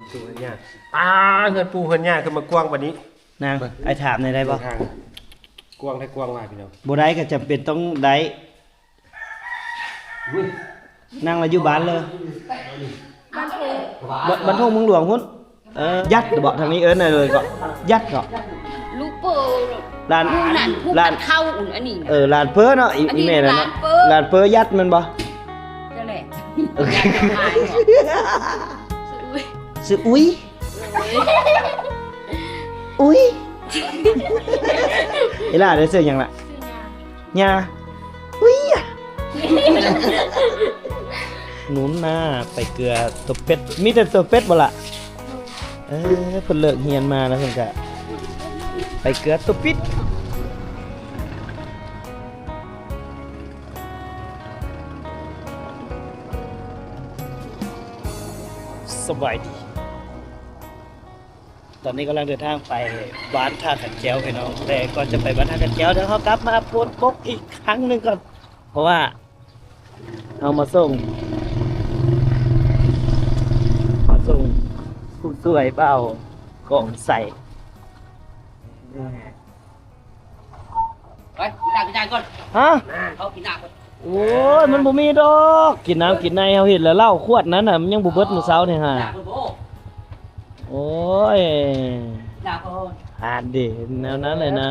ເຮືອນປູ່ເຮືອນຍ່າ ອ່າ ເຮືອນປູ່ເຮືອນຍ່າຄືມາກວ້າງປານນີ້. ນາງ ເບິ່ງ ອ້າຍຖາມແດ່ໄດ້ບໍ່? ເດີນທາງກວ້າງແທ້ກວ້າງຫຼາຍ ພີ່ນ້ອງ. ບໍ່ໄດ້ກໍຈຳເປັນຕ້ອງໄດ້. ອຸ້ຍ ນັ່ງລະຢູ່ບ້ານເລີຍ ບ້ານໂພ ບ້ານ ບ້ານທົ່ງເມືອງຫຼວງພຸ້ນ. ເອີ ຍັດເບາະທາງນີ້ ເອີ້ນເລີຍກໍຍັດເນາະ. ລູກເປີ ຫຼານ ລູກນັ້ນຜູ້ ຫຼານ ກັດເຂົ້າ ອັນນີ້ນະ ເອີ ຫຼານເປີເນາະ ອີ ອີແມ່ນັ້ນເນາະ ຫຼານເປີ ຫຼານເປີຍັດແມ່ນບໍ່? ຈັ່ງແຫຼະ ຊື່ອຸ້ຍ ອຸ້ຍ ອຸ້ຍ ອີຫຼ້າໄດ້ຊື່ຫຍັງລະ? ຊື່ຫຍ້າ ຫຍ້າ ອຸ້ຍ ໜູນນາ ໄປເກືອຕົວເປັດ ມີແຕ່ຕົວເປັດບໍ່ລະ? ເອີ ເພິ່ນເລີກຮຽນມາແລ້ວເພິ່ນກະໄປເກືອຕົວປິດ. ສະບາຍດີ. ຕອນນີ້ກຳລັງເດີນທາງໄປບ້ານທ່າຂັນແກ້ວ ພີ່ນ້ອງ, ແຕ່ກ່ອນຈະໄປບ້ານທ່າຂັນແກ້ວ ດຽວເຮົາກັບມາອັບໂດດບົກອີກຄັ້ງໜຶ່ງກ່ອນ ເພາະວ່າເຮົາມາສົ່ງ ມາສົ່ງຜູ້ຊ່ວຍບ່າວກອງໄຊ. ໄປກິນນ້ຳກິນໃນກ່ອນ. ຮະ? ເຂົ້າກິນນ້ຳກ່ອນ. ໂອ້ຍ ມັນບໍ່ມີດອກ ກິນນ້ຳກິນໃນ ເຮົາເຫັນແລ້ວ ເຫຼົ້າຂວດນັ້ນນະ ມັນຍັງບໍ່ເບິດມື້ເຊົ້ານີ້ຫາ. ກິນນ້ຳກ່ອນໂພດ. ໂອ້ຍ ກິນນ້ຳກ່ອນ. ອ່ານເດ ແນວນັ້ນແຫຼະນະ.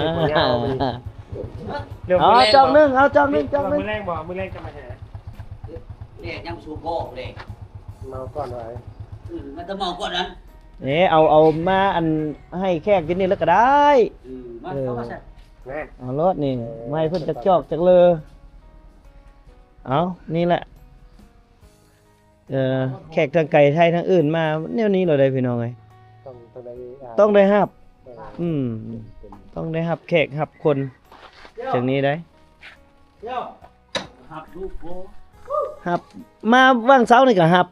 ເອົາຈອກໜຶ່ງ ເອົາຈອກໜຶ່ງ ຈອກໜຶ່ງ. ມື້ແລງບໍ່? ມື້ແລງຈະມາຫາ. ແລງຍັງບໍ່ສູ່ບໍ່ແລງ. ເມົາກ່ອນໄວ້. ອືມ ມັນຈະເມົາກ່ອນນັ້ນ. ເອີ ເອົາ ເອົາມາ ອັນ ໃຫ້ແຂກກິນນີ້ແລ້ວກໍໄດ້. ເອີ ມາ ເອີ ເອົາມາຊະ. ເອົາໂລດນີ້ ເອີ ມາໃຫ້ເພິ່ນຈັກຈອກຈັກເລີ. ເອົາ ນີ້ແຫຼະ ເອີ ແຂກທາງໄກໄທທາງອື່ນມາແນວນີ້ໂລດເດ້ ພີ່ນ້ອງເອີຍ. ຕ້ອງ ຕ້ອງໄດ້ ຕ້ອງໄດ້ຮັບ. ເອີ ອືມ ຕ້ອງໄດ້ຮັບແຂກຮັບຄົນຈັ່ງນີ້ໄດ໋. ຮັບລູກໂພ. ຮັບ ມາຫວ່າງເຊົ້ານີ້ກໍຮັບ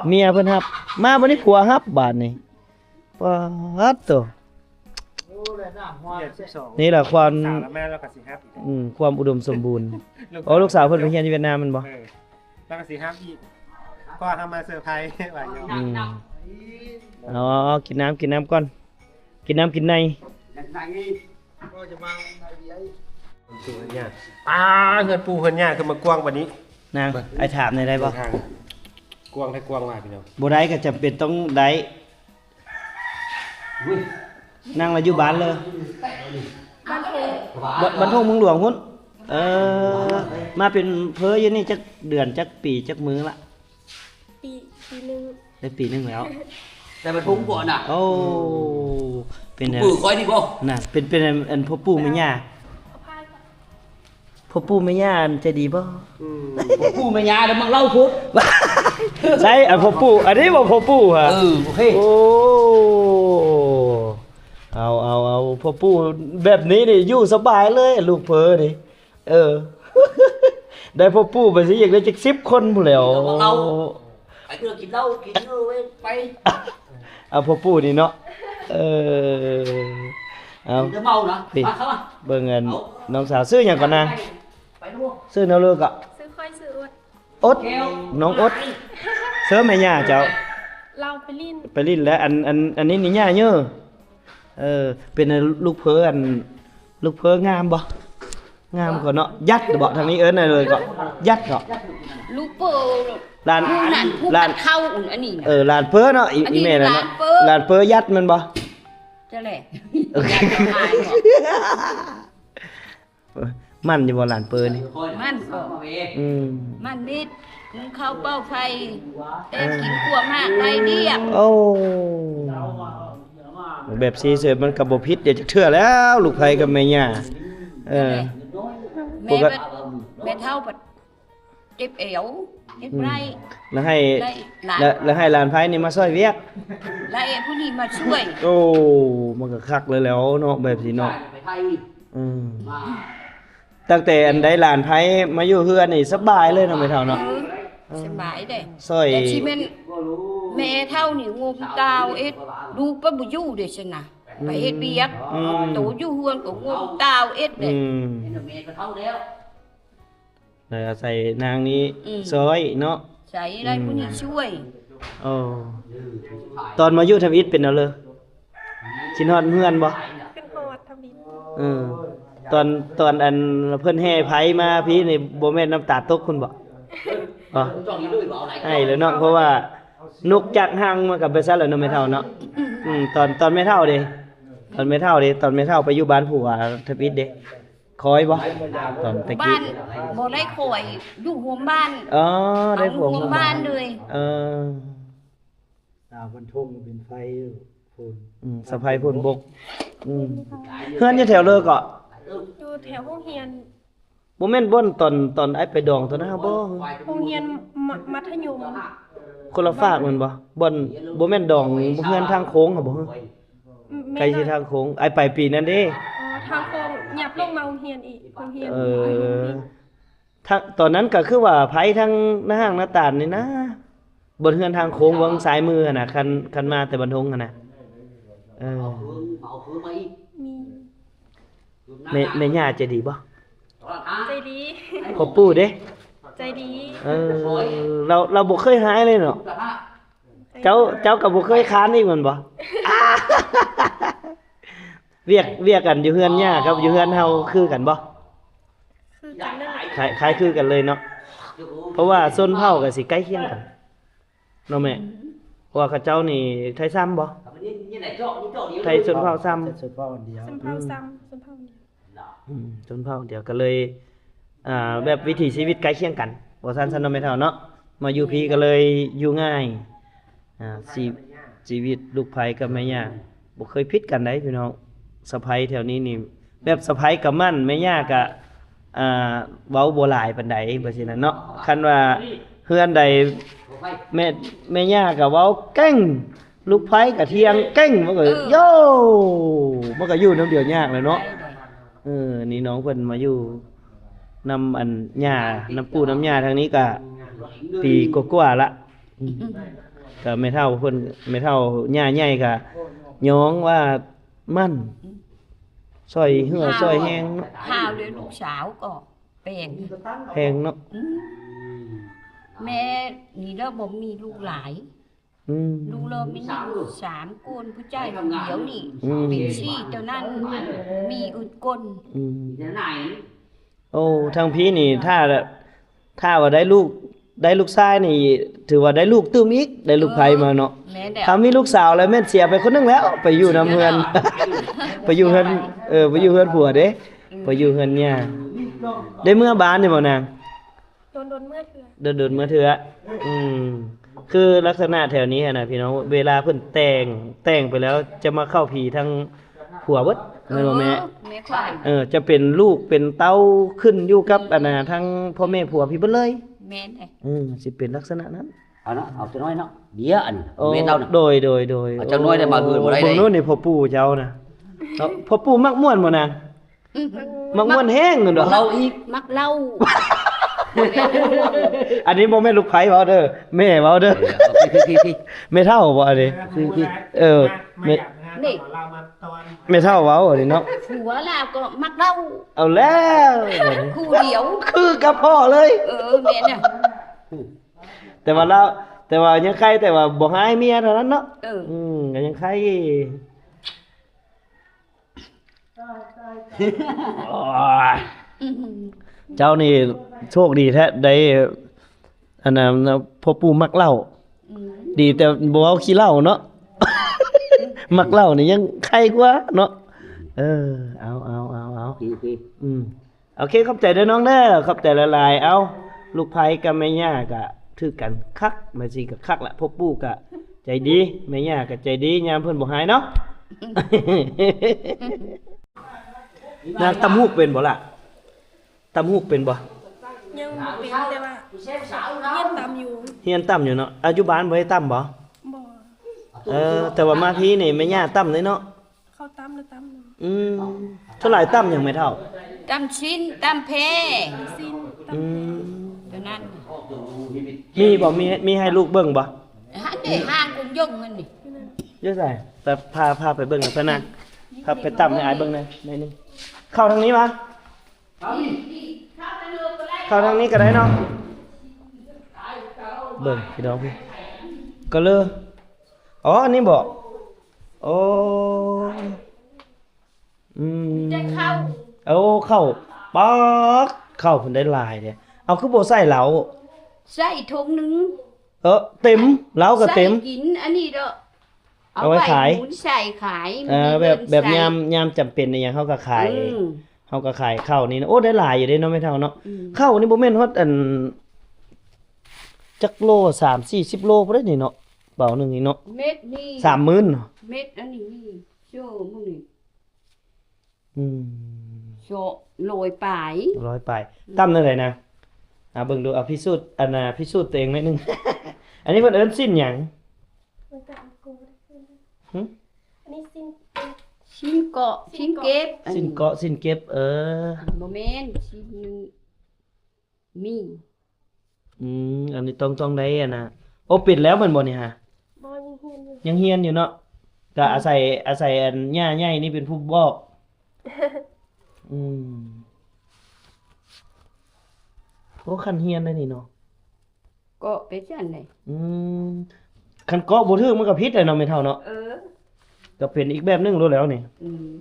ເມຍເພິ່ນຮັບ ມາບັດນີ້ຜົວຮັບບາດນີ້. ປາດໂຕ ນີ້ລະຄວາມ ສາວລະມາລາວກໍຊິຮັບອີກ. ອືມ ຄວາມອຸດົມສົມບູນ. ໂອ້ ລູກສາວເພິ່ນໄປຮຽນຢູ່ຫວຽດນາມແມ່ນບໍ່? ເອີ ລາວກໍຊິຮັບອີກ ເພາະວ່າເຮົາມາເຊີໄພຣສ໌ວ່າຢູ່. ອືມ ເອົາ ເອົາ ເອົາ ກິນນ້ຳ ກິນນ້ຳກ່ອນ ກິນນ້ຳກິນໃນ. ອ່າ ເຮືອນປູ່ເຮືອນຍ່າຄືມາກວ້າງປານນີ້. ນາງ ເບິ່ງ ອ້າຍຖາມແດ່ໄດ້ບໍ່? ເດີນທາງກວ້າງແທ້ກວ້າງຫຼາຍ ພີ່ນ້ອງ. ບໍ່ໄດ້ກໍຈຳເປັນຕ້ອງໄດ້. ອຸ້ຍ ນັ່ງລະຢູ່ບ້ານເລີຍ ບ້ານໂພ ບ້ານທົ່ງເມືອງຫຼວງພຸ້ນ. ເອີ ມາເປັນເພີຢູ່ນີ້ຈັກເດືອນ ຈັກປີ ຈັກມື້ລະ? ປີ ປີໜຶ່ງ. ໄດ້ປີໜຶ່ງແລ້ວ ແຕ່ມັນພຸ້ງບໍ່ນະ. ໂອ້ ເປັນ ເປັນ ເປັນ ເປັນອັນພໍ່ປູ່ແມ່ຍ່າ ພໍ່ປູ່ແມ່ຍ່າໃຈດີບໍ່? ອືມ ພໍ່ປູ່ແມ່ຍ່າເດີ ມັກເລົ່າພຸດ. ໃຊ່ ອັນພໍ່ປູ່ ອັນນີ້ບໍ່ພໍ່ປູ່ຫະ? ເອີ ໂອເຄ. ໂອ້ ເອົາ ເອົາ ເອົາ ພໍ່ປູ່ແບບນີ້ນີ້ຢູ່ສະບາຍເລີຍ ລູກເພີນີ້. ເອີ ໄດ້ພໍ່ປູ່ໄປຊິ ຢາກໄດ້ຈັກສິບຄົນພຸ້ນແຫຼ້ວ. ເອົາ ໄປເທື່ອກິນເຫຼົ້າກິນເຫຼົ້າໄປ ເອົາພໍ່ປູ່ນີ້ເນາະ. ເອີ ເອົາ ກິນແຕ່ເມົານະ. ນີ້ ມາເຂົ້າມາ ເບິ່ງອັນ ເອົາ ນ້ອງສາວ ຊື່ຫຍັງກ່ອນນາງ? ໄປດູ ຊື່ແນວເລີກະ? ຊື່ຂ້ອຍຊື່ອົດ. ອົດ ແກ້ວ ນ້ອງອົດ. ເຊີແມ່ຍ່າເຈົ້າ ລາວໄປຫຼິ້ນ ໄປຫຼິ້ນແລ້ວ. ອັນ ອັນ ອັນນີ້ນີ້ຍ່າເຍີ ເອີ ເປັນລູກເພີ ອັນ ລູກເພີງາມບໍ່? ງາມກໍເນາະ ຍັດເບາະທາງນີ້ ເອີ້ນເລີຍກໍຍັດເນາະ. ລູກເປີ ຫຼານ ຜູ້ນັ້ນຜູ້ ຫຼານ ກັດເຂົ້າ ອັນນີ້ນະ ເອີ ຫຼານເປີເນາະ ອີ ອີແມ່ນັ້ນເນາະ ຫຼານເປີ ຫຼານເປີຍັດແມ່ນບໍ່? ຈັ່ງແຫຼະ ມັນຢູ່ບໍ່ຫຼານເປີນີ້? ມັນກໍ ອືມ ມັນນິດ ໜຶ່ງເຂົ້າເປົ່າໄຟ ແຕ່ກິນກວມຫາກໄດ້ລຽບ. ໂອ້ ແບບຊີ້ເສີ ມັນກໍບໍ່ຜິດຫຍັງຈັກເທື່ອແລ້ວ ລູກໃຜກັບແມ່ຍ່າ. ເອີ ແມ່ບັດ ແມ່ເຖົ້າບັດເຈັບແອວ ເຮັດບໍ່ໄດ້ ອືມ ແລ້ວໃຫ້ ແລ້ວໃຫ້ຫຼານໃຜນີ້ມາຊ່ອຍວຽກ ແລ້ວໃຫ້ຜູ້ນີ້ມາຊ່ວຍ. ໂອ້ ມັນກໍຄັກເລີຍແຫຼ້ວເນາະ ແບບຊີ້ເນາະ. ອືມ ຕັ້ງແຕ່ອັນໄດ້ຫຼານໃຜມາຢູ່ເຮືອນນີ້ສະບາຍເລີຍເນາະ ແມ່ເຖົ້າເນາະ. ເອີ ສະບາຍເດ້ ຊ່ອຍ ແຕ່ຊິແມ່ນແມ່ເຖົ້ານີ້ງົມຕາວເອັດ ລູກໄປບໍ່ຢູ່ເດ້ຊັ້ນນະ ອືມ ໄປເຮັດວຽກ ອືມ ໂຕຢູ່ເຮືອນກໍງົມຕາວເອັດເດ້. ອືມ ແມ່ກໍເຖົ້າແລ້ວ ແລ້ວອາໄສນາງນີ້ ອືມ ຊ່ອຍເນາະ ໃຊ້ໄດ້ ອືມ ຜູ້ນີ້ຊ່ວຍ. ໂອ້ ຕອນມາຢູ່ທຳອິດເປັນແນວເລີ? ຄິດຮອດເຮືອນບໍ່? ຂຶ້ນຮອດທຳອິດ. ເອີ ຕອນ ຕອນອັນເພິ່ນແຫ່ໄຟມາພີ້ນີ້ ບໍ່ແມ່ນນ້ຳຕາຕົກພຸ້ນບໍ່? ບໍ່ ໄຫ້ແລ້ວເນາະ ເພາະວ່ານົກຈັກຮັງມັນກໍໄປຊັ້ນແຫຼະເນາະແມ່ເຖົ້າເນາະ. ອືມ ຕອນ ຕອນແມ່ເຖົ້າເດ້? ຕອນແມ່ເຖົ້າເດ້? ຕອນແມ່ເຖົ້າໄປຢູ່ບ້ານຜົວທຳອິດເດ້? ຄອຍບໍ່? ຕອນແຕ່ກີ້ ບ້ານ ບໍ່ໄດ້ຄອຍ ຢູ່ຮ່ວມບ້ານ. ອໍ ໄດ້ຜົວຮ່ວມບ້ານເລີຍ. ເອີ ສາວບ້ານທົ່ງເປັນໄຟຝົນ. ອືມ ສະໄພຝົນບົກ. ອືມ ເຮືອນຢູ່ແຖວເລີເກາະ? ຢູ່ແຖວໂຮງຮຽນ. ບໍ່ແມ່ນບ່ອນຕອນ ຕອນອ້າຍໄປດອງຕອນນັ້ນບໍ່? ໂຮງຮຽນມະ ມັດທະຍົມ. ຄົນລະຟາກແມ່ນບໍ່? ບ່ອນ ບໍ່ແມ່ນດອງ ເຮືອນທາງໂຄ້ງຫັ້ນບໍ່? ອືມ ແມ່ນ ໃກ້ຊິທາງໂຄ້ງ. ອ້າຍໄປປີນັ້ນເດ້. ອໍ ທາງໂຄ້ງ ຫຍັບລົງມາໂຮງຮຽນອີກ ໂຮງຮຽນ. ເອີ ທາງ ຕອນນັ້ນກໍຄືວ່າໄຟທາງໜ້າຫ້າງໜ້າຕານນີ້ນະ ບ່ອນເຮືອນທາງໂຄ້ງເບື້ອງຊ້າຍມືຫັ້ນນະ ຄັນ ຄັນມາແຕ່ບ້ານທົ່ງຫັ້ນນະ. ເອີ ມີ ແມ່ ແມ່ຍ່າໃຈດີບໍ່? ໃຈດີ. ພໍ່ປູ່ເດ້? ໃຈດີ. ເອີ ລາວ ລາວບໍ່ເຄີຍຮ້າຍເລີຍເນາະ. ເຈົ້າ ເຈົ້າກໍບໍ່ເຄີຍຄ້ານອີກແມ່ນບໍ່? ວຽກ ວຽກກັນຢູ່ເຮືອນຍ່າກັບຢູ່ເຮືອນເຮົາຄືກັນບໍ່? ຄືກັນເລີຍ. ຄ້າຍ ຄ້າຍຄືກັນເລີຍເນາະ ເພາະວ່າຊົນເຜົ່າກໍຊິໃກ້ຄຽງກັນເນາະແມ່. ອືມ ເພາະວ່າເຂົາເຈົ້ານີ້ໄທຊ້ຳບໍ່? ໄທຊົນເຜົ່າຊ້ຳ. ຊົນເຜົ່າອັນດຽວ. ຊົນເຜົ່າຊ້ຳ. ອືມ ຊົນເຜົ່າອັນດຽວ. ອືມ ຊົນເຜົ່າດຽວ ກໍເລີຍ ອ່າ ແບບວິຖີຊີວິດໃກ້ຄຽງກັນ ວ່າຊັ້ນຊະເນາະແມ່ເຖົ້າເນາະ. ມາຢູ່ພີ້ກໍເລີຍຢູ່ງ່າຍ. ອ່າ ຊີ ຊີວິດລູກໃພ້ກັບແມ່ຍ່າບໍ່ເຄີຍຜິດກັນໃດພີ່ນ້ອງ. ສະໃພ້ແຖວນີ້ນີ້ ແບບສະໃພ້ກໍໝັ້ນ ແມ່ຍ່າກໍ ອ່າ ເວົ້າບໍ່ຫຼາຍປານໃດ ແບບຊີ້ນະເນາະ. ຄັນວ່າເຮືອນໃດແມ່ ແມ່ຍ່າກໍເວົ້າເກັ່ງ ລູກໃພ້ກໍຖຽງເກັ່ງ ມັນກໍ ເອີ ໂຢ ມັນກໍຢູ່ນຳດຽວຍາກແຫຼະເນາະ. ເອີ ນີ້ນ້ອງເພິ່ນມາຢູ່ນຳອັນຍ່າ ນຳປູ່ນຳຍ່າທາງນີ້ກະປີກວ່າໆລະ. ອືມ ກະແມ່ເຖົ້າເພິ່ນ ແມ່ເຖົ້າຍ່າໃຫຍ່ກະຍ້ອງວ່າໝັ້ນ ຊ່ອຍເຫື່ອຊ່ອຍແຮງເນາະ. ຂ່າວເລີຍ ລູກສາວກໍແພງ ແພງເນາະ. ອືມ ແມ່ນີ້ລະບໍ່ມີລູກຫຼາຍ. ອືມ ລູກລາວມີສາມຄົນ ຜູ້ຊາຍຜູ້ດຽວນີ້. ອືມ ເປັນສີ່ເທົ່ານັ້ນ ມີອຶດກົ້ນ. ອືມ ໂອ້ ທາງພີ້ນີ້ ຖ້າ ຖ້າວ່າໄດ້ລູກ ໄດ້ລູກຊາຍນີ້ ຖືວ່າໄດ້ລູກຕື່ມອີກ ໄດ້ລູກໃພ້ມາເນາະ. ແມ່ນແລ້ວ ຖ້າມີລູກສາວແລ້ວແມ່ນເສຍໄປຄົນໜຶ່ງແລ້ວ ໄປຢູ່ນຳເຮືອນ ໄປຢູ່ເຮືອນ ເອີ ໄປຢູ່ເຮືອນຜົວເດ້. ອືມ ໄປຢູ່ເຮືອນຍ່າ. ໄດ້ເມືອບ້ານຢູ່ບໍ່ນາງ? ດົນໆເມືອເທື່ອ ດົນໆເມືອເທື່ອ. ອືມ ຄືລັກສະນະແຖວນີ້ຫັ້ນນະພີ່ນ້ອງ ເວລາເພິ່ນແຕ່ງ ແຕ່ງໄປແລ້ວຈະມາເຂົ້າຜີທາງຜົວເບິດ ແມ່ນບໍ່ແມ່? ເອີ ແມ່ຂວັນ ເອີ ຈະເປັນລູກເປັນເຕົ້າ ຂຶ້ນຢູ່ກັບອັນນະ ທາງພໍ່ແມ່ຜົວພີ້ເບິດເລີຍ. ແມ່ນເດ້. ອືມ ຊິເປັນລັກສະນະນັ້ນ. ເອົາເນາະ ເອົາຈັກໜ້ອຍເນາະ ເບຍອັນ ໂອ້ ແມ່ເຕົ້ານະ. ໂດຍ ໂດຍ ໂດຍ. ເອົາຈັກໜ້ອຍໄດ້ມາເຮືອນບໍ່ໄດ້. ເບິ່ງໂນ້ນນີ້ພໍ່ປູ່ເຈົ້ານະ ເນາະ ພໍ່ປູ່ມັກມ່ວນບໍ່ນາງ? ອືມ ມັກມ່ວນແຮງເນາະ. ເຫຼົ້າອີກ ມັກເຫຼົ້າ. ອັນນີ້ບໍ່ແມ່ນລູກໃພ້ເວົ້າເດີ ແມ່ເວົ້າເດີ. ເອີ ເອົາ ພີ່ໆໆ ແມ່ເຖົ້າບໍ່ອັນນີ້? ພີ່ໆ ເອີ ແມ່ ນີ້ ແມ່ເຖົ້າເວົ້າອັນນີ້ເນາະ. ຜົວລາວກໍມັກເຫຼົ້າ. ເອົາແລ້ວ ຄູ່ດຽວ ຄືກັບພໍ່ເລີຍ. ເອີ ແມ່ນນະ. ແຕ່ວ່າລາວ ແຕ່ວ່າຍັງໄຄ ແຕ່ວ່າບໍ່ຮ້າຍເມຍເທົ່ານັ້ນເນາະ. ເອີ ອືມ ກໍຍັງໄຄ. ໂອ້ຍ ເຈົ້ານີ້ໂຊກດີແທ້ ໄດ້ອັນນັ້ນ ພໍ່ປູ່ມັກເຫຼົ້າ. ອືມ ດີແຕ່ບໍ່ເວົ້າຂີ້ເຫຼົ້າເນາະ. ມັກເຫຼົ້ານີ້ຍັງໄຄກວ່າເນາະ. ເອີ ເອົາ ເອົາ ເອົາ ເອົາ ໂອເຄ ໂອເຄ ອືມ. ໂອເຄ ຂອບໃຈເດີນ້ອງເດີ ຂອບໃຈຫຼາຍໆ. ເອົ້າ ລູກໃພ້ກັບແມ່ຍ່າກະຖືກກັນຄັກ ແມ່ຊີກະຄັກລະ ພໍ່ປູ່ກະໃຈດີ ແມ່ຍ່າກະໃຈດີ ຍາມເພິ່ນບໍ່ຮ້າຍເນາະ. ນາງຕຳຫູກເປັນບໍ່ລະ? ຕຳຫູກເປັນບໍ່? ຍັງບໍ່ເປັນ ແຕ່ວ່າຮຽນຕຳຢູ່. ຮຽນຕຳຢູ່ເນາະ. ອາ ຢູ່ບ້ານບໍ່ໄດ້ຕຳບໍ່? ບໍ່. ເອີ ແຕ່ວ່າມາພີ້ນີ້ແມ່ຍ່າຕຳເລີຍເນາະ. ເຂົາຕຳແລ້ວຕຳ. ອືມ ສ່ວນຫຼາຍຕຳຫຍັງແມ່ເຖົ້າ? ຕຳຊີ້ນ ຕຳແພ້. ຊີ້ນ ຕຳແພ້. ອືມ ຕົວນັ້ນ ມີບໍ່? ມີ ມີໃຫ້ລູກເບິ່ງບໍ່? ຫັ້ນເດ ຮ້ານກຸງຍົງຫັ້ນນີ້. ຢູ່ໃສ? ໄປ ພາ ພາໄປເບິ່ງເພິ່ນນະ ພາໄປຕຳໃຫ້ອ້າຍເບິ່ງແດ່ໜ້ອຍໜຶ່ງ. ເຂົ້າທາງນີ້ວະ? ເຂົ້າທາງນີ້ກໍໄດ້ເນາະ. ເບິ່ງພີ່ນ້ອງ ພີ່ ກໍເລີຍ ອໍ ອັນນີ້ບໍ? ໂອ້ ອືມ ມີແຕ່ເຂົ້າ ໂອ້ ເຂົ້າ ປາດ ເຂົ້າເພິ່ນໄດ້ຫຼາຍເດ້. ເອົາ ຄືບໍ່ໃສ່ເຫຼົ້າ? ໃສ່ຖົງໜຶ່ງ ເອີ ເຕັມ ເຫຼົ້າກໍເຕັມ ໃສ່ກິນ ອັນນີ້ເດີ ເອົາໄວ້ຂາຍ ເອົາໄວ້ໝູນໃສ່ຂາຍ ເອີ ມີເງິນໃຊ້ ແບບ ແບບຍາມ ຍາມຈຳເປັນອີ່ຫຍັງເຮົາກໍຂາຍ ອືມ ເຮົາກໍຂາຍເຂົ້ານີ້ນະ. ໂອ້ ໄດ້ຫຼາຍຢູ່ເດ້ເນາະແມ່ເຖົ້າເນາະ ອືມ ເຂົ້ານີ້ບໍ່ແມ່ນຮອດອັນ ຈັກໂລ ສາມສີ່ສິບໂລພຸ້ນເດ້ນີ້ເນາະ ເປົາໜຶ່ງນີ້ເນາະ ເມັດນີ້ ສາມໝື່ນ ເມັດອັນນີ້ນີ້ ໂຊມື້ນີ້ ອືມ ໂຊ ຮ້ອຍປາຍ ຮ້ອຍປາຍ ອືມ ຕຳແນວໃດນະ? ອ່າ ເບິ່ງດູ ເອົາພິສູດ ອັນນ່າ ພິສູດຕົວເອງໜ້ອຍໜຶ່ງ ອັນນີ້ເພິ່ນເອີ້ນຊີ້ນຫຍັງ? ຫຶ? ອັນນີ້ຊີ້ນເກັບ ຊີ້ນເກາະ ຊີ້ນເກັບ ຊີ້ນເກາະ ຊີ້ນເກັບ ເອີ ບໍ່ແມ່ນ ຊີ້ນໜຶ່ງ ມີ ອືມ ອັນນີ້ຕ້ອງ ຕ້ອງໄດ້ອັນນ່າ ໂອ້ ເປັນແລ້ວແມ່ນບໍ່ນີ້ຫະ? ບໍ່ ຍັງຮຽນຢູ່ ຍັງຮຽນຢູ່ເນາະ ກະອາໄສ ອາໄສອັນຍ່າໃຫຍ່ນີ້ເປັນຜູ້ບອກ ອືມ ໂອ້ ຄັນຮຽນໄດ້ນີ້ເນາະ ເກາະໄປຊັ້ນໃດ ອືມ ຄັນເກາະບໍ່ຖືກມັນກໍຜິດແຫຼະເນາະແມ່ເຖົ້າເນາະ ເອີ ກໍເປັນອີກແບບໜຶ່ງໂລດແລ້ວນີ້ ອືມ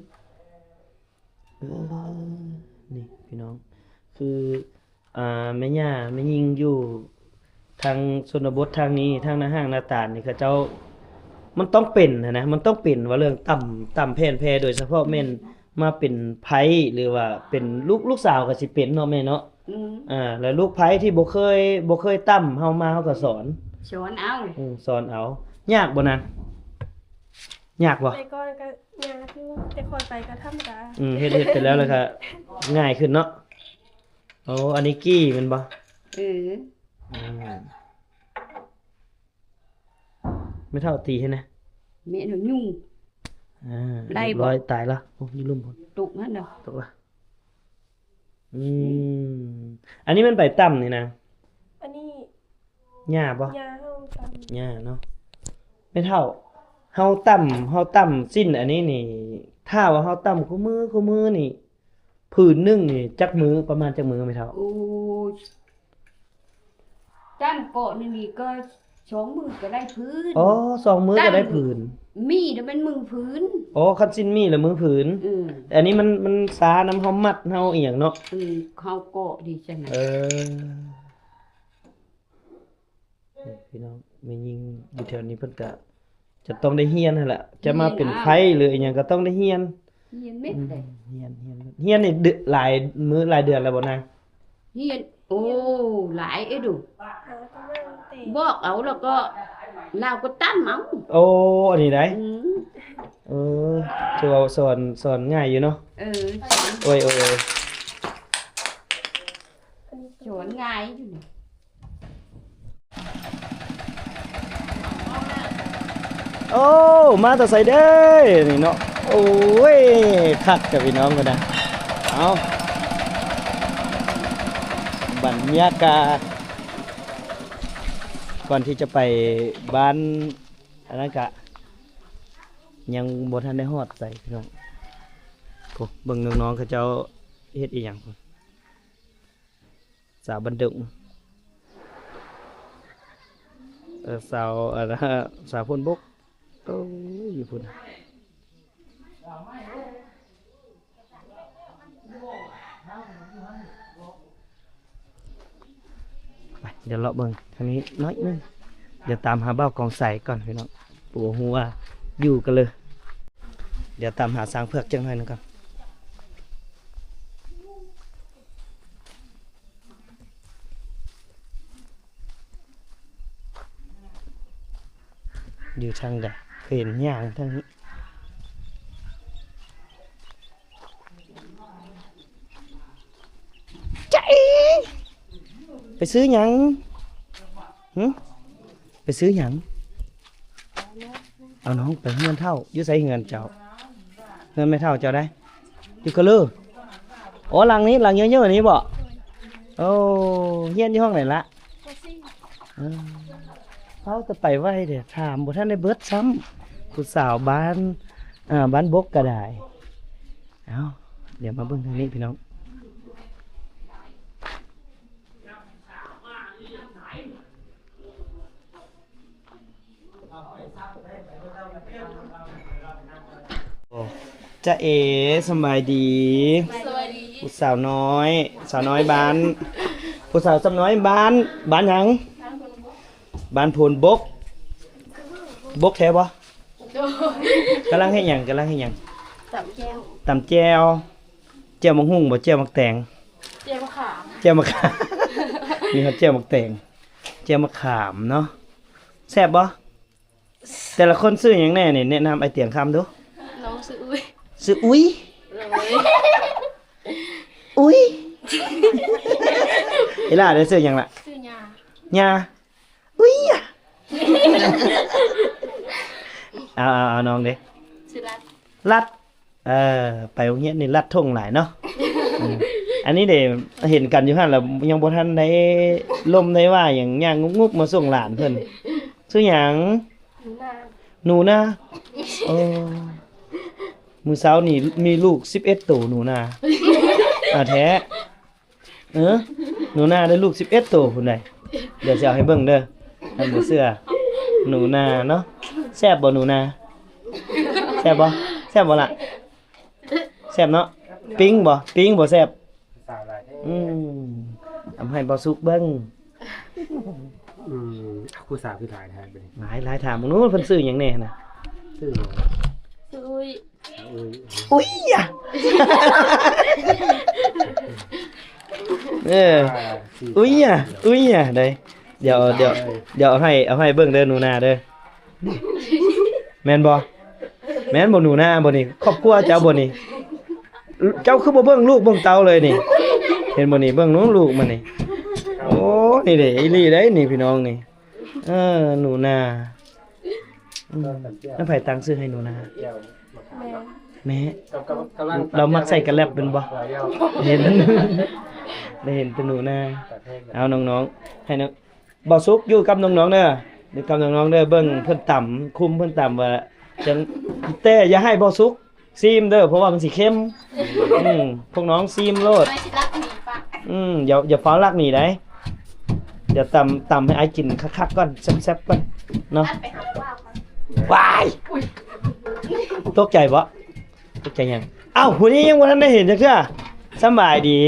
ເອີ ນີ້ພີ່ນ້ອງ ຄື ອ່າ ແມ່ຍ່າແມ່ຍິງຢູ່ທາງຊົນນະບົດທາງນີ້ ທາງນາຫ້າງນາຕານນີ້ ເຂົາເຈົ້າ ມັນຕ້ອງເປັນຫັ້ນນະ ມັນຕ້ອງເປັນວ່າເລື່ອງຕຳ ຕຳແຜ່ນແຜ່ ໂດຍສະເພາະແມ່ນມາເປັນໃພ້ ຫຼືວ່າເປັນລູກ ລູກສາວກໍຊິເປັນເນາະແມ່ເນາະ ອືມ ອ່າ ແລ້ວລູກໃພ້ທີ່ບໍ່ເຄີຍ ບໍ່ເຄີຍຕຳ ເຮົາມາເຮົາກໍສອນ ສອນເອົາ ອືມ ສອນເອົາ ຍາກບໍ່ນາງ? ຍາກບໍ່? ໄປກ່ອນກໍຍາກຢູ່ ແຕ່ຄ່ອຍໄປກໍທຳມະດາ ອືມ ເຮັດ ເຮັດໄປແລ້ວ ແລ້ວກໍງ່າຍຂຶ້ນເນາະ ໂອ້ ອັນນີ້ກີ່ແມ່ນບໍ່? ເອີ ອືມ ແມ່ເຖົ້າຕີໃຫ້ນະ ແມ່ນຫຍັງ? ອ່າ ໄດ້ບໍ່? ຮຽບຮ້ອຍ ຕາຍລະ ໂອ້ ຢູ່ລຸ່ມພຸ້ນ ຕົກຫັ້ນເນາະ ຕົກລະ ອືມ ອັນນີ້ແມ່ນໃບຕຳນີ້ນະ ອັນນີ້ຫຍ້າບໍ່? ຫຍ້າເຮົາຕຳ ຫຍ້າເນາະ ແມ່ເຖົ້າ ເຮົາຕຳ ເຮົາຕຳຊີ້ນອັນນີ້ນີ້ ຖ້າວ່າເຮົາຕຳຄູ່ມື້ ຄູ່ມື້ນີ້ ຜືນໜຶ່ງນີ້ຈັກມື້ ປະມານຈັກມື້ແມ່ເຖົ້າ? ໂອ້ ຕຳເກາະໜຶ່ງນີ້ກໍສອງມື້ກໍໄດ້ຜືນ ອໍ ສອງມື້ກໍໄດ້ຜືນ ມີແຕ່ແມ່ນມື້ຜືນ ອໍ ຄັນຊີ້ນມີລະມື້ຜືນ ອືມ ແຕ່ອັນນີ້ມັນ ມັນຊານຳເຮົາມັດເຮົາອີ່ຫຍັງເນາະ ອືມ ເຮົາເກາະດີຈັ່ງໃດ ເອີ ນີ້ພີ່ນ້ອງ ແມ່ຍິງຢູ່ແຖວນີ້ເພິ່ນກະຈະຕ້ອງໄດ້ຮຽນຫັ້ນລະ ຈະມາເປັນໃພ້ຫຼືອີ່ຫຍັງກໍຕ້ອງໄດ້ຮຽນ ຮຽນເມັດເດ້ ຮຽນ ຮຽນ ຮຽນນີ້ເດືອນ ຫຼາຍມື້ຫຼາຍເດືອນແລ້ວບໍ່ນາງ? ຮຽນ ໂອ້ ຫຼາຍເອີດູ ບອກເອົາແລ້ວກໍລາວກໍຕຳເອົາ ໂອ້ ອັນນີ້ໄດ ອືມ ເອີ ຖືວ່າສອນ ສອນງ່າຍຢູ່ເນາະ ເອີ ໂອ້ຍ ໂອ້ຍ ສອນງ່າຍຢູ່ນີ້ ໂອ້ ມາແຕ່ໃສເດ້ນີ້ເນາະ ໂອ້ຍ ຄັກແທ້ພີ່ນ້ອງເພິ່ນນະ ເອົາ ບັນຍາກາດ ກ່ອນທີ່ຈະໄປບ້ານ ອັນນັ້ນກະຍັງບໍ່ທັນໄດ້ຮອດໃສພີ່ນ້ອງ ໂອ້ ເບິ່ງນ້ອງໆ ເຂົາເຈົ້າເຮັດອີ່ຫຍັງພຸ້ນ ສາວບັນດົງ ເອີ ສາວ ອັນ ສາວໂພນບົກ ໂອ້ຍ ຢູ່ພຸ້ນ ໄປ ດຽວເລາະເບິ່ງທາງນີ້ໜ້ອຍໜຶ່ງ ດຽວຕາມຫາບ່າວກອງໄຊກ່ອນພີ່ນ້ອງ ບໍ່ຮູ້ວ່າຢູ່ກັນເລີຍ ດຽວຕາມຫາຊ້າງເຜືອກຈັກໜ້ອຍໜຶ່ງກ່ອນ. ຢູ່ທາງໃດ? ເຫັນຍ່າງທາງນີ້. ຈ໊ະເອ! ໄປຊື້ຫຍັງ? ຫຶ? ໄປຊື້ຫຍັງ? ເອົານ້ອງໄປເຮືອນເຖົ້າ. ຢູ່ໃສເຮືອນເຈົ້າ? ເຮືອນແມ່ເຖົ້າເຈົ້າໃດ? ຢູ່ກະເລີ. ໂອ້ ຫຼັງນີ້ ຫຼັງເຍີະໆນີ້ບໍ? ໂອ້ ຮຽນຢູ່ຫ້ອງໃດລະ? ປ.ສີ່. ເອີ ເຮົາກໍໄປໄວແທ້ ຖາມບໍ່ທັນໄດ້ເບິດຊ້ຳ ຜູ້ສາວບ້ານ ອ່າ ບ້ານບົກກໍໄດ້. ເອົາ ດຽວມາເບິ່ງທາງນີ້ພີ່ນ້ອງ. โอ้ จ๊ะเอ๋ สำบายดี สวัสดี ผู้สาวน้อย สาวน้อยบ้าน ผู้สาวสำน้อยบ้าน บ้านหยัง บ้านโพนบก บกแท้บ่ กำลังเฮ็ดหยัง กำลังเฮ็ดหยัง ตำแจ่ว ตำแจ่ว แจ่วบักหุ่งบ่ แจ่วบักแตง แจ่วบักขาม แจ่วบักขาม มีฮอดแจ่วบักแตง แจ่วบักขามเนาะ แซ่บบ่ แต่ละคนชื่อหยังแน่นี่ แนะนำอ้ายเตียงคำดู น้องชื่ออุ้ย ชื่ออุ้ย โดย อุ้ย อีหล่าเด้ ชื่อหยังล่ะ ชื่อย่า ย่า อุ้ย เอา เอา เอาน้องเด้ ชื่อรัด รัด เออ ไปโรงเรียนนี่ลัดท่งหลายเนาะ อืม อันนี้เด้ เห็นกันอยู่หั่นล่ะ ยังบ่ทันได้ล้มได้ว่าหยัง ย่างงุบๆ มาส่งหลานเพิ่น ชื่อหยัง หนูนา หนูนา เออ มื้อเช้านี่มีลูกสิบเอ็ดโต หนูนา อ่า แท้ เออ หนูนาได้ลูกสิบเอ็ดโตพุ้นใด๋ เดี๋ยวสิเอาให้เบิ่งเด้อ ท่านบ่เชื่อ หนูนาเนาะ แซ่บบ่หนูนา แซ่บบ่ แซ่บบ่ล่ะ แซ่บเนาะ ปิ้งบ่ ปิ้งบ่แซ่บ สาวหลายแท้ อืม เอาให้บ่าวสุกเบิ่ง อืม ผู้สาวคือหลายแท้บัดนี้ หลาย หลาย ถามเบิ่งดูเพิ่นชื่อหยังแน่หั่นน่ะ ชื่อหยัง ชื่ออุ้ย อุ้ย อุ้ยอะ เออ อ่า อุ้ยอะ อุ้ยอะ ได้ เดี๋ยว เดี๋ยว เดี๋ยวเอาให้ เอาให้เบิ่งเด้อหนูนาเด้อ แม่นบ่ แม่นบ่หนูนาบ่นี่ ครอบครัวเจ้าบ่นี่ เจ้าคือบ่เบิ่งลูกเบิ่งเต้าเลยนี่ เห็นบ่นี่ เบิ่งหนูลูกมันนี่ โอ้ นี่เด้ อีหลีเด้นี่พี่น้องนี่ เออ หนูนา อืม แล้วไผตั้งชื่อให้หนูนา แม่ แม่ กำ กำ กำลัง เรามักใส่กะแล็บเป็นบ่ เห็น ได้เห็นแต่หนูนา เอาน้องๆ ให้น้อง บ่าวสุกอยู่กับน้องๆเด้อ อยู่กับน้องๆเด้อ เบิ่งเพิ่นตำ คุมเพิ่นตำว่าจั่ง แต่อย่าให้บ่าวสุก ซีมเด้อ เพราะว่ามันสิเค็ม อืม พวกน้องซีมโลด น้อยสิลักหนีปะ อืม อย่า อย่าฟ้าวลักหนีได้ เดี๋ยวตำ ตำให้อ้ายกินคักๆก่อน แซ่บๆก่อนเนาะ ลักไปหาว่าก่อน ว้าย อุ๊ย ตกใจบ่ ตกใจหยัง อ้าว ผู้นี้ยังบ่ทันได้เห็นจักเทื่อ สำบายดี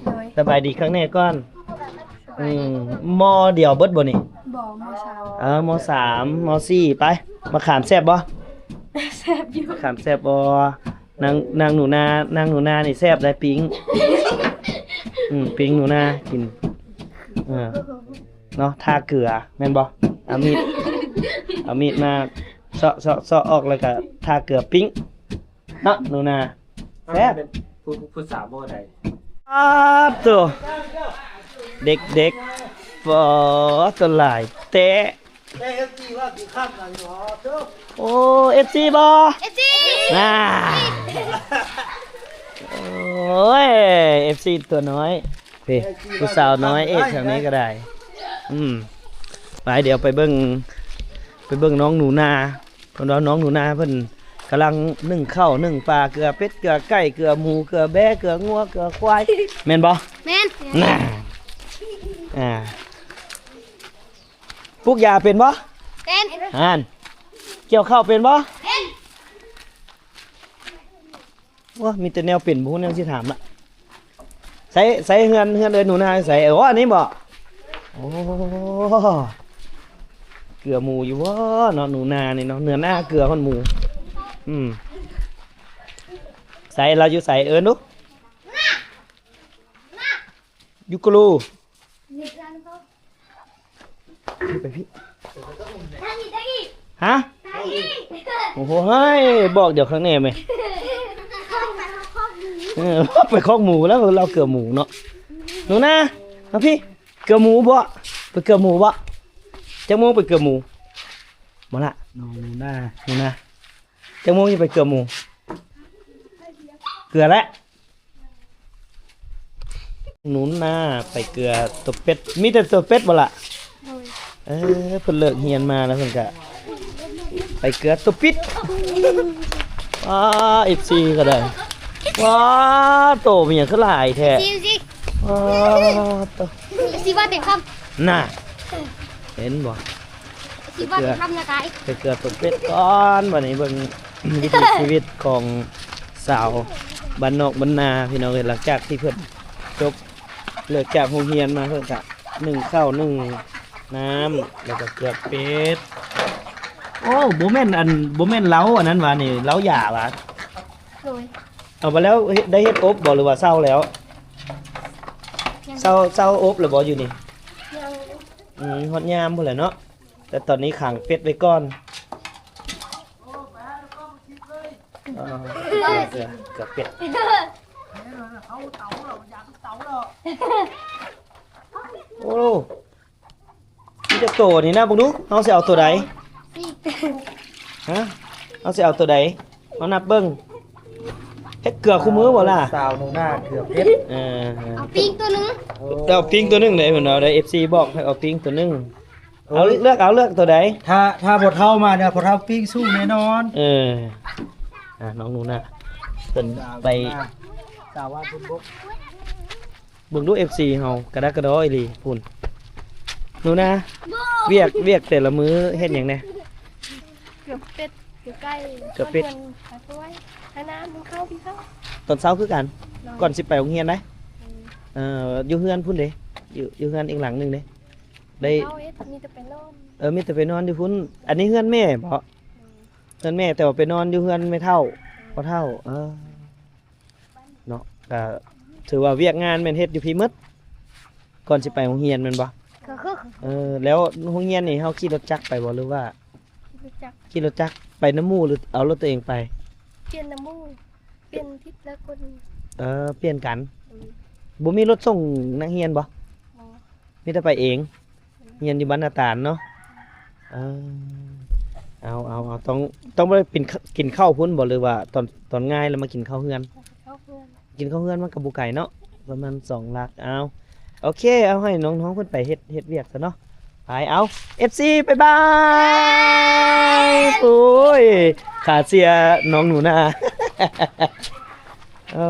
โดย สบายดีครั้งแน่ก่อน อืม ม.เดียวเบิดบ่นี่ บ่ ม.สาม เออ ม.สาม ม.สี่ ไป มะขามแซ่บบ่ แซ่บอยู่ มะขามแซ่บบ่ นาง นางหนูนา นางหนูนานี่แซ่บได้ปิ้ง อืม ปิ้งหนูนากิน เออ เนาะ ทาเกลือ แม่นบ่ เอามีด เอามีดมาเซาะ เซาะ เซาะออกแล้วก็ทาเกลือปิ้ง เนาะหนูนา แซ่บ เป็นผู้ ผู้สาวบ่ได้ อ้าโต เด็กๆ ปอ ตัวหลายแต๊ แต่ เอฟซี ว่าสิคักหลายหรอ โอ้ เอฟซี บ่ เอฟซี น่า โอ้ย เอฟซี ตัวน้อย พี่ ผู้สาวน้อยเอกทางนี้ก็ได้ อืม ไป เดี๋ยวไปเบิ่ง ไปเบิ่งน้องหนูนา เพิ่นว่าน้องหนูนาเพิ่นกำลังนึ่งข้าวนึ่งปลา เกือเป็ด เกือไก่ เกือหมู เกือแบะ เกืองัว เกือควาย แม่นบ่ แม่น น่า อ่า ปลูกหญ้าเป็นบ่ เป็น หั่น เกี่ยวข้าวเป็นบ่ เป็น โอ้ มีแต่แนวเป็น บ่ฮู้แนวสิถามละ ใส ใสเฮือน เฮือนเอิ้นหนูนาใส โอ้ อันนี้บ่ โอ้ เกือหมูอยู่บ่เนาะ หนูนานี่เนาะ เนื้อหน้าเกือฮอดหมู อืม ใส เราอยู่ใส เอิ้นดู อยู่กะลู ไปพี่ ฮะ โอ้โห เฮ้ย บอกเดี๋ยวข้างในไหม เออ ไปคอกหมูแล้ว เราเกือหมูเนาะ หนูนา มาพี่ เกือหมูบ่ ไปเกือหมูบ่ จักโมงไปเกือหมู บ่ละ น้องหนูนา หนูนา จักโมงสิไปเกือหมู เกือแล้ว หนูนาไปเกือตัวเป็ด มีแต่ตัวเป็ดบ่ล่ะ โดย เออ เพิ่นเลิกเรียนมาแล้วเพิ่นก็ไปเกือตัวปิด ว้า เอฟซี ก็ได้ ว้า โตมีหยังคือหลายแท้ ซีซี ว้า โต ซีว่าเต็มคำ น่ะ เห็นบ่ ເກືອ ເກືອຕົ້ມເປັດກ່ອນ. ບັດນີ້ເບິ່ງວິຖີຊີວິດຂອງສາວບ້ານນອກບ້ານນາ ພີ່ນ້ອງເອີຍ. ຫຼັງຈາກທີ່ເພິ່ນຈົບ ເລີກຈາກໂຮງຮຽນມາ ເພິ່ນກະໜຶ້ງເຂົ້າໜຶ້ງນ້ຳ ແລ້ວກະເກືອເປັດ. ໂອ້ ບໍ່ແມ່ນອັນ ບໍ່ແມ່ນເລົ້າອັນນັ້ນຫວານີ້ ເລົ້າຢາຫວາ? ໂດຍ. ເອົາໄປແລ້ວເຮັດ ໄດ້ເຮັດອົບບໍ່ ຫຼືວ່າເຊົາແລ້ວ? ຍັງ. ເຊົາ ເຊົາອົບແລ້ວບໍ່ຢູ່ນີ້? ຍັງ. ອືມ ຮອດຍາມພຸ້ນແຫຼະເນາະ. ແຕ່ຕອນນີ້ຂັງເປັດໄວ້ກ່ອນ. ເອີ ເກືອ ເກືອເປັດ. ໂອ້ ມີຈັກໂຕນີ້ນະ ເບິ່ງດູ ເຮົາຊິເອົາໂຕໃດ? ຮະ ເຮົາຊິເອົາໂຕໃດ? ມານັບເບິ່ງ. ເຮັດເກືອຄູ່ມື້ບໍ່ລະ? ສາວໜູນາເກືອເປັດ. ເອີ ເອົາປີ້ງໂຕໜຶ່ງ. ໂອ້ ເອົາປີ້ງໂຕໜຶ່ງເດ້ ເພິ່ນເອົາໄດ້ ເອັຟຊີບອກໃຫ້ເອົາປີ້ງໂຕໜຶ່ງ. ໂອ້ຍ ເອົາ ເລືອກເອົາ ເລືອກໂຕໃດ? ຖ້າ ຖ້າພໍ່ເຖົ້າມາເນຍ ພໍ່ເຖົ້າປີ້ງສູ້ແນ່ນອນ. ເອີ ອ່າ ນ້ອງໜູນາ ເພິ່ນໄປ ສາວບ້ານພຸ້ນບົກ. ເບິ່ງດູ ເອັຟຊີເຮົາກະດະກະດໍອີ່ຫຼີພຸ້ນ. ໜູນາ ວຽກ ວຽກແຕ່ລະມື້ເຮັດຫຍັງແດ່? ເກືອເປັດ ເກືອໄກ່ ເກືອເປັດ ຫາຄວາຍ ຫານາ ໜຶ້ງເຂົ້າ ກິນເຂົ້າ ຕອນເຊົ້າຄືກັນ. ໂດຍ. ກ່ອນຊິໄປໂຮງຮຽນໄດ໋. ເອີ ເອີ ຢູ່ເຮືອນພຸ້ນເດ້ ຢູ່ ຢູ່ເຮືອນອີກຫຼັງໜຶ່ງເດ້. ໄດ້ ເຮົາເຮັດ ມີແຕ່ໄປນອນ. ເອີ ມີແຕ່ໄປນອນຢູ່ພຸ້ນ. ອັນນີ້ເຮືອນແມ່ບໍ? ໂດຍ. ເຮືອນແມ່ ແຕ່ວ່າໄປນອນຢູ່ເຮືອນແມ່ເຖົ້າ ໂດຍ ພໍ່ເຖົ້າ. ເອີ ເນາະ ກະຖືວ່າວຽກງານແມ່ນເຮັດຢູ່ພີ້ໝົດ ກ່ອນຊິໄປໂຮງຮຽນແມ່ນບໍ່? ກໍຄື ເອີ ແລ້ວໂຮງຮຽນນີ້ເຮົາຂີ່ລົດຈັກໄປບໍ່ ຫຼືວ່າ? ຂີ່ລົດຈັກ. ຂີ່ລົດຈັກໄປນຳໝູ່ ຫຼືເອົາລົດຕົວເອງໄປ? ປ່ຽນນຳໝູ່ ປ່ຽນທິດລະຄົນ. ເອີ ປ່ຽນກັນ. ອືມ ບໍ່ມີລົດສົ່ງນັກຮຽນບໍ່? ບໍ່. ມີແຕ່ໄປເອງ. ຮຽນຢູ່ບ້ານນາຕານເນາະ. ເອີ ເອົາ ເອົາ ເອົາ ຕ້ອງ ຕ້ອງໄປກິນ ກິນເຂົ້າພຸ້ນບໍ່ ຫຼືວ່າຕອນ ຕອນງາຍແລ້ວມາກິນເຂົ້າເຮືອນ? ກິນເຂົ້າເຮືອນ. ກິນເຂົ້າເຮືອນມັນກໍບໍ່ໄກເນາະ ປະມານສອງຫຼັກ. ເອົາ ໂອເຄ ເອົາໃຫ້ນ້ອງໆເພິ່ນໄປເຮັດ ເຮັດວຽກຊະເນາະ. ໄປ ເອົາ ເອັຟຊີ ບາຍບາຍ. ໂອ້ຍ ຂາເສຍນ້ອງໜູນາ. ເອີ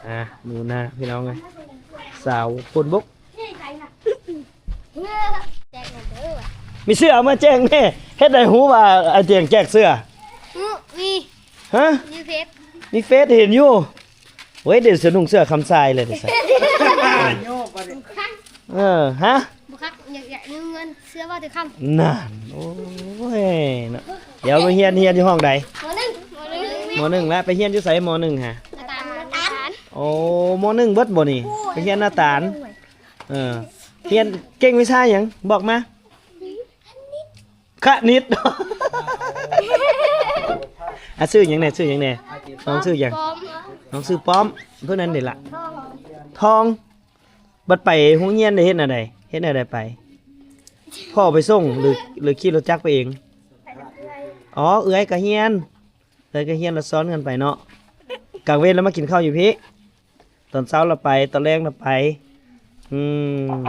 ອ່າ ໜູນາ ພີ່ນ້ອງເອີຍ ສາວໂພນບົກ. ມີເສື້ອເອົາມາແຈກແດ່. ເຮັດໃດຮູ້ວ່າອາຈຽງແຈກເສື້ອ? ອື ມີ. ຮະ? ມີເຟສ ມີເຟສເຫັນຢູ່. ໂອ້ຍ ດຽວຊິນຸ່ງເສື້ອຄຳຊາຍເລີຍເດ້. ເອີ ຮະ? ບໍ່ຄັກ ຢາກ ຢາກມີເງິນເສື້ອວ່າແຕ່ຄຳ. ນັ້ນ ໂອ້ຍເນາະ. ດຽວມາຮຽນ ຮຽນຢູ່ຫ້ອງໃດ? ມໍໜຶ່ງ. ມໍໜຶ່ງ. ມໍໜຶ່ງແລ້ວ ໄປຮຽນຢູ່ໃສ ມໍໜຶ່ງຫະ? ນາຕານ. ໂອ້ ມໍໜຶ່ງເບິດບໍ່ນີ້? ໄປຮຽນນາຕານ. ເອີ ຮຽນເກັ່ງວິຊາຫຍັງ? ບອກມາ. ຄະນິດ. ອ່ະ ຊື່ຫຍັງແດ່? ຊື່ຫຍັງແດ່? ນ້ອງຊື່ຫຍັງ? ປອມ. ນ້ອງຊື່ປ້ອມ. ຜູ້ນັ້ນເດລະ? ທອງ. ທອງ. ບັດໄປໂຮງຮຽນໄດ້ເຮັດແນວໃດ? ເຮັດແນວໃດໄປ? ພໍ່ໄປສົ່ງ ຫຼື ຫຼືຂີ່ລົດຈັກໄປເອງ? ອໍ ເອື້ອຍກະຮຽນ. ເອື້ອຍກະຮຽນລະຊ້ອນກັນໄປເນາະ. ກາງເວັນລະມາກິນເຂົ້າຢູ່ພີ້. ຕອນເຊົ້າລະໄປ ຕອນແລງລະໄປ. ອືມ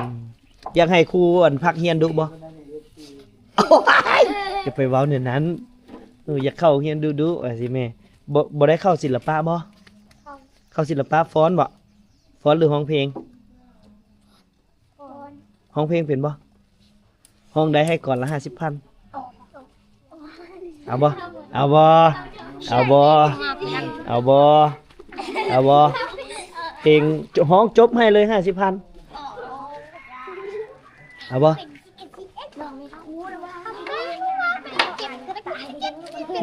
ຢາກໃຫ້ຄູ ອັນ ພັກຮຽນດຸບໍ່? ໂອ້ຍ ຢ່າໄປເວົ້າແນວນັ້ນ. ເອີ ຢາກເຂົ້າຮຽນດຸໆ ວ່າຊິແມ່. ບໍ່ ບໍ່ໄດ້ເຂົ້າສິລະປະບໍ່? ເຂົ້າ. ເຂົ້າສິລະປະ ຟ້ອນບໍ່? ຟ້ອນ ຫຼື ຮ້ອງເພງ? ຮ້ອງເພງເປັນບໍ່? ຮ້ອງໄດ້ໃຫ້ກ່ອນລະຫ້າສິບພັນ. ເອົາບໍ່? ເອົາບໍ່? ເອົາບໍ່? ເອົາບໍ່? ເອົາບໍ່? ເພງ ຮ້ອງຈົບໃຫ້ເລີຍຫ້າສິບພັນ. ເອົາບໍ່?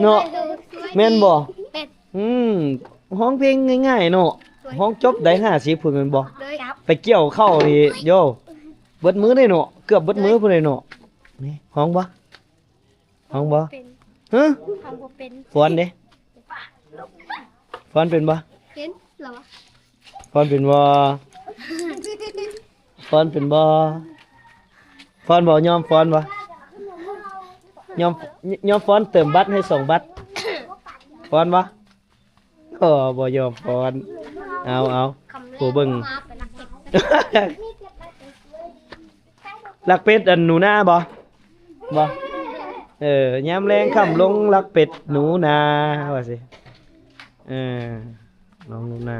ເນາະ ແມ່ນບໍ່? ອືມ ຮ້ອງເພງງ່າຍໆເນາະ. ໂດຍ. ຮ້ອງຈົບໄດ້ຫ້າສິບພຸ້ນແມ່ນບໍ່? ໂດຍ. ໄປກ່ຽວເຂົ້ານີ້ ໂຢ ເບິດມື້ເດ້ເນາະ ເກືອບເບິດມື້ພຸ້ນເດ້ເນາະ. ໂດຍ. ນີ້ ຮ້ອງບໍ່? ຮ້ອງບໍ່? ເປັນ. ຮະ? ຮ້ອງບໍ່ເປັນ. ຟ້ອນເດ້? ຟ້ອນເປັນບໍ່? ເປັນ. ຮ້ອງ ຟ້ອນເປັນບໍ່? ຟ້ອນເປັນບໍ່? ຟ້ອນບໍ່? ຍອມຟ້ອນບໍ່? ຍອມ ຍອມຟ້ອນເຕີມບັດໃຫ້ສອງບັດ. ຟ້ອນບໍ່? ໂອ້ ບໍ່ຍອມຟ້ອນ. ເອົາ ເອົາ ຜູ້ເບິ່ງ ລັກເປັດ ອັນ ໜູນາບໍ່? ບໍ່. ເອີ ຍາມແລງຄ່ຳລົງ ລັກເປັດໜູນາ ວ່າຊິ. ເອີ ນ້ອງໜູນາ.